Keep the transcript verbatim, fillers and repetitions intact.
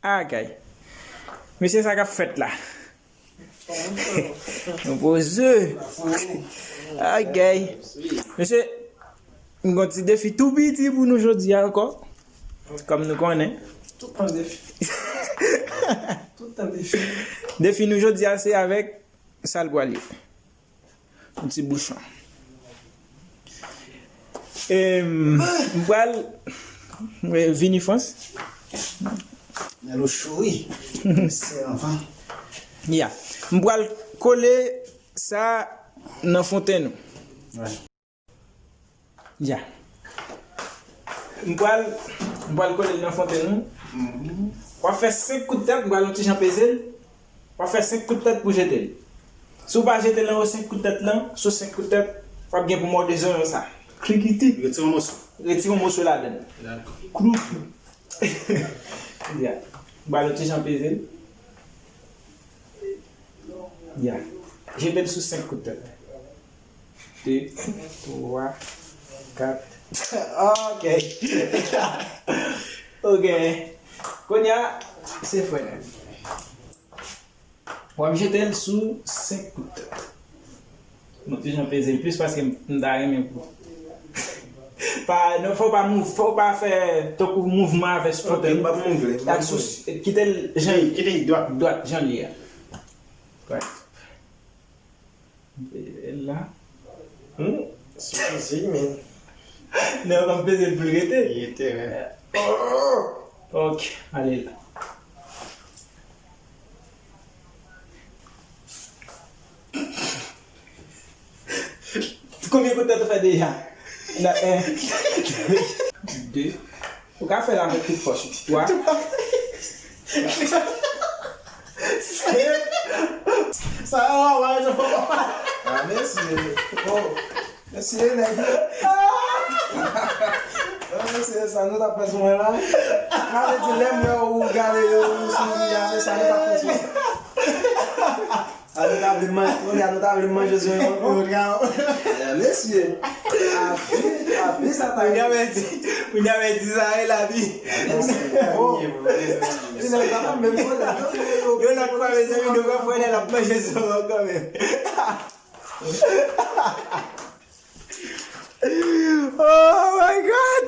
Agay. Mesye, sa k ap fèt la? Nou poze. Agay. Mesye, m gon ti defi tou piti pou nou jodi a ankò. Kòm nou konnen. Tout tan defi. Tout tan defi. Defi nou jodi a se avèk sa l pral ye. Yon ti bouchon. Em, m pral, eh, vini Frans. Nèlo cho wi. Se anvan. Ya. M pral kole sa nan fontenn ou. Wè. Ya. M pral, m pral kole l nan fontenn ou. W ap fè senk kout tèt, m pral yon ti jan peze l. W ap fè senk kout tèt pou jete l. Si w pa jete l anwo senk kout tèt lan, sou senk kout tèt, w ap gen pou mòde zonyon sa. Klikiti. Retire yon moso. Retire yon moso ladan l. Dakò. Kloutou. Ya. M pral yon ti jan peze l. Ya. Jete l sou senk kout tèt. De, twa, kat. Ok. Ok. Kounye a, se frè nèg. W ap jete l sou senk kout tèt. Mwen toujou peze l plis paske m, m ta renmen pou. Pa, non, fò w pa mouv, fò w pa fè tankou mouvman avè sou fontenn. Ok, m p ap mouvle, m p ap mouvle. Kite l jan, kite l dwat, dwat jan l ye a. Right. L la. Hmm, se peze, men. Non, m ap peze l pou l rete. Li rete, wi. Ok, ale la. Konbyen kout tèt ou fè deja? Nan en, de. Ou ka fè l avèk tout fòs ou. Twa. Sa a, wa, wa, wa. Ah, mesye. Oh. Mesye, nèg. Oh, mesye, sa nou t ap fè sou mwen la. Sa vle di, lè m wè ou gade yo, ou souri a, se sa nou t ap fè sou mwen. A nou ta vin manje, kounye a nou ta vin manje zonyon ankò. Eh, mesye, abi, abi sa ta ye. Kounya mèt di, kounya mèt di sa e labi. Mesye, oh. Li nan ta menm kote. Yon lòt fwa, mezanmi, nou pran frè Nèl ap manje zonyon ankò menm. Oh my God!